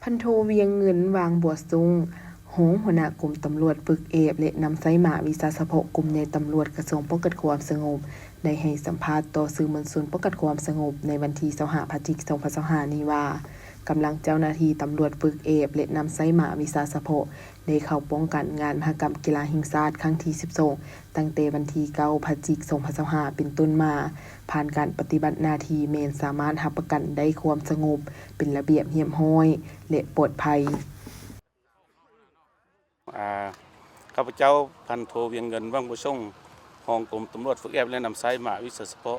ພັນໂທ ວຽງເງິນ ຫວ່າງບົວສຸງ ຮອງຫົວໜ້າກົມຕຳຫຼວດຝຶກແອບ ແລະ ນຳໃຊ້ໝາກວິຊາສະເພາະ ກົມໃຫຍ່ຕຳຫຼວດ ກະຊວງປ້ອງກັນຄວາມສະຫງົບ ໄດ້ໃຫ້ສຳພາດຕໍ່ສື່ມວນຊົນປ້ອງກັນຄວາມສະຫງົບ ໃນວັນທີຊາວຫ້າ ພະຈິກ ສອງພັນຊາວຫ້ານີ້ວ່າ ກຳລັງເຈົ້າໜ້າທີ່ຕຳຫຼວດຝຶກແອບ ແລະ ນຳໃຊ້ໝາກວິຊາສະເພາະ ໄດ້ເຂົ້າປ້ອງກັນງານມະຫະກຳກິລາແຫ່ງຊາດຄັ້ງທີສິບສອງ ຕັ້ງແຕ່ວັນທີເກົ້າ ພະຈິກ ສອງພັນຊາວຫ້າ ເປັນຕົ້ນມາ, ຜ່ານການປະຕິບັດໜ້າທີ່ແມ່ນສາມາດຮັບປະກັນໄດ້ຄວາມສະຫງົບ, ເປັນລະບຽບຮຽບຮ້ອຍ ແລະ ປອດໄພ. ອາ ຂ້າພະເຈົ້າ ພັນໂທ ວຽງເງິນ ຫວ່າງບົວສົງ ຮອງກົມຕຳຫຼວດຝຶກແອບ ແລະ ນຳໃຊ້ໝາກວິຊາສະເພາະ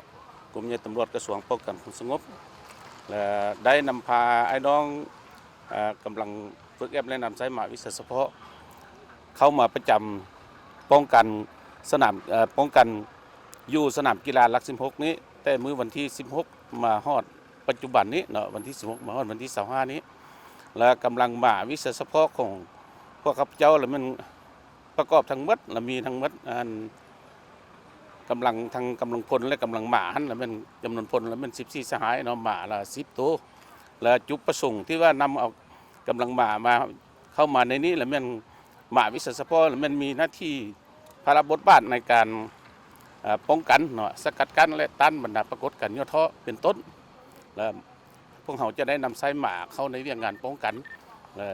ກົມໃຫຍ່ຕຳຫຼວດ ກະຊວງປ້ອງກັນຄວາມສະຫງົບ ແລະ ໄດ້ນຳພາອ້າຍນ້ອງ ອາ ກຳລັງຝຶກແອບ ແລະ ນຳໃຊ້ໝາກວິຊາສະເພາະ ເຂົ້າມາປະຈຳປ້ອງກັນສະໜາມ ເອີ ປ້ອງກັນຢູ່ສະໜາມກິລາຫຼັກສິບຫົກນີ້ ແຕ່ມື້ວັນທີສິບຫົກ ມາຮອດປັດຈຸບັນນີ້ເນາະ ວັນທີສິບຫົກ ມາຮອດວັນທີຊາວຫ້ານີ້ ແລະ ກຳລັງໝາກວິຊາສະເພາະຂອງພວກຂ້າພະເຈົ້າ ລະແມ່ນປະກອບທັງໝົດ ລະມີທັງໝົດ ອັນ ກຳລັງ ທັງກຳລັງພົນ ແລະ ກຳລັງໝາຫັ້ນ ລະແມ່ນຈຳນວນພົນ ລະແມ່ນສິບສີ່ສະຫາຍເນາະ ໝາລະສິບໂຕ ລະຈຸດປະສົງທີ່ວ່ານຳເອົາກຳລັງໝາມາ ເຂົ້າມາໃນນີ້ ລະແມ່ນໝາກວິຊາສະເພາະ ລະແມ່ນມີໜ້າທີ່ ພາລະບົດບາດໃນການ ເອີ ປ້ອງກັນເນາະ ສະກັດກັ້ນ ແລະ ຕ້ານບັນດາປາກົດການຫຍໍ້ທໍ້ເປັນຕົ້ນ ແລະ ພວກເຮົາຈະໄດ້ນຳໃຊ້ໝາກເຂົ້າໃນວຽກງານປ້ອງກັນ ແລະ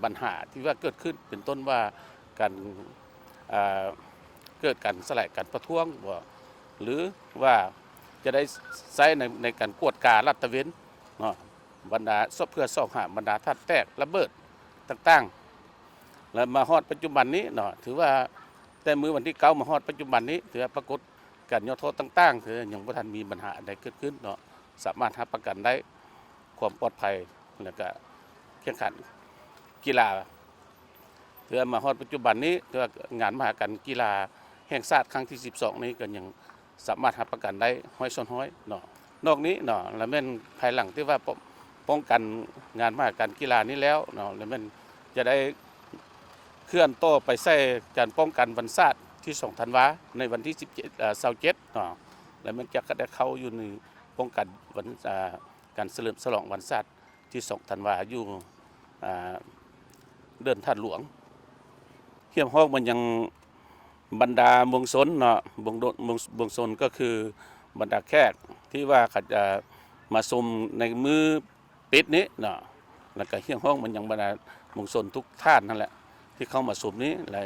ບັນຫາທີ່ວ່າເກີດຂຶ້ນ ເປັນຕົ້ນວ່າການ ເອີ ເກີດການສະຫຼາຍການປະທ້ວງບໍ ຫຼືວ່າຈະໄດ້ໃຊ້ໃນ ໃນການກວດກາລາດຕະເວນເນາະ ບັນດາ ເພື່ອຊອກຫາບັນດາທາດແຕກ ລະເບີດຕ່າງໆ ແລະ ມາຮອດປັດຈຸບັນນີ້ເນາະ ຖືວ່າແຕ່ມື້ວັນທີເກົ້າມາຮອດປັດຈຸບັນນີ້ ຖືວ່າປາກົດການຫຍໍ້ທໍ້ຕ່າງໆ ຄືຍັງບໍ່ທັນມີບັນຫາອັນໃດເກີດຂຶ້ນເນາະ ສາມາດຮັບປະກັນໄດ້ຄວາມປອດໄພ ແລະ ກະແຂ່ງຂັນກິລາ ຖືວ່າມາຮອດປັດຈຸບັນນີ້ ຖືວ່າງານມະຫະກັນກິລາແຫ່ງຊາດຄັ້ງທີສິບສອງນີ້ ກະຍັງ ສາມາດຮັບປະກັນໄດ້ຮ້ອຍສ່ວນຮ້ອຍເນາະ. ນອກນີ້ເນາະ ລະແມ່ນພາຍຫຼັງທີ່ວ່າປ້ອງ ປ້ອງກັນງານມະຫະກັນກິລານີ້ແລ້ວເນາະ ລະແມ່ນຈະໄດ້ເຄື່ອນຕໍ່ໄປໃສ່ການປ້ອງກັນວັນຊາດທີສອງທັນວາ ໃນວັນທີສິບເຈັດ ເອີ ຊາວເຈັດເນາະ ລະແມ່ນຈະໄດ້ເຂົ້າຢູ່ໃນປ້ອງກັນວັນ ອາ ການສະເຫຼີມສະຫຼອງວັນຊາດ ທີສອງທັນວາ ຢູ່ ອາ ເດີ່ນທາດຫຼວງ. ຮຽກຮ້ອງມາຍັງບັນດາມວນຊົນເນາະ ມວນ ມວນ ມວນຊົນ ກໍຄືບັນດາແຂກທີ່ວ່າ ອາ ມາຊົມໃນມື້ປິດນີ້ເນາະ ແລ້ວກໍຮຽກຮ້ອງມາຍັງບັນດາມວນຊົນທຸກທ່ານຫັ້ນແຫຼະ ທີ່ເຂົ້າມາຊົມນີ້ ແລະ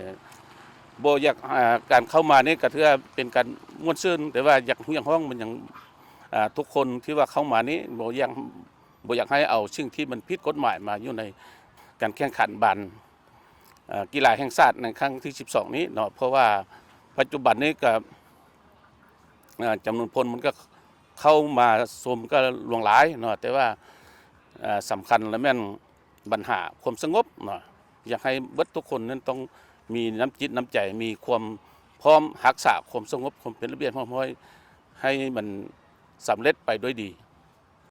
ບໍ່ຢາກ ອາ ການເຂົ້າມານີ້ກໍຖືວ່າເປັນການມ່ວນຊື່ນ ແຕ່ວ່າຢາກຮຽກຮ້ອງມາຍັງ ອາ ທຸກຄົນທີ່ວ່າເຂົ້າມານີ້ ບໍ່ຢາກ ບໍ່ຢາກໃຫ້ເອົາສິ່ງທີ່ມັນຜິດກົດໝາຍມາຢູ່ໃນການແຂ່ງຂັນບານ ເອີ ກິລາແຫ່ງຊາດໃນຄັ້ງທີສິບສອງນີ້ເນາະ ເພາະວ່າປັດຈຸບັນນີ້ກໍ ເອີ ຈຳນວນຄົນມັນກໍເຂົ້າມາຊົມກໍຫຼວງຫຼາຍເນາະ ແຕ່ວ່າ ເອີ ສຳຄັນລະແມ່ນບັນຫາຄວາມສະຫງົບເນາະ ຢາກໃຫ້ເບິດທຸກຄົນນັ້ນຕ້ອງມີນ້ຳຈິດນ້ຳໃຈ ມີຄວາມພ້ອມຮັກສາຄວາມສະຫງົບ ຄວາມເປັນລະບຽບຮຽບຮ້ອຍ ໃຫ້ມັນສຳເລັດໄປດ້ວຍດີ.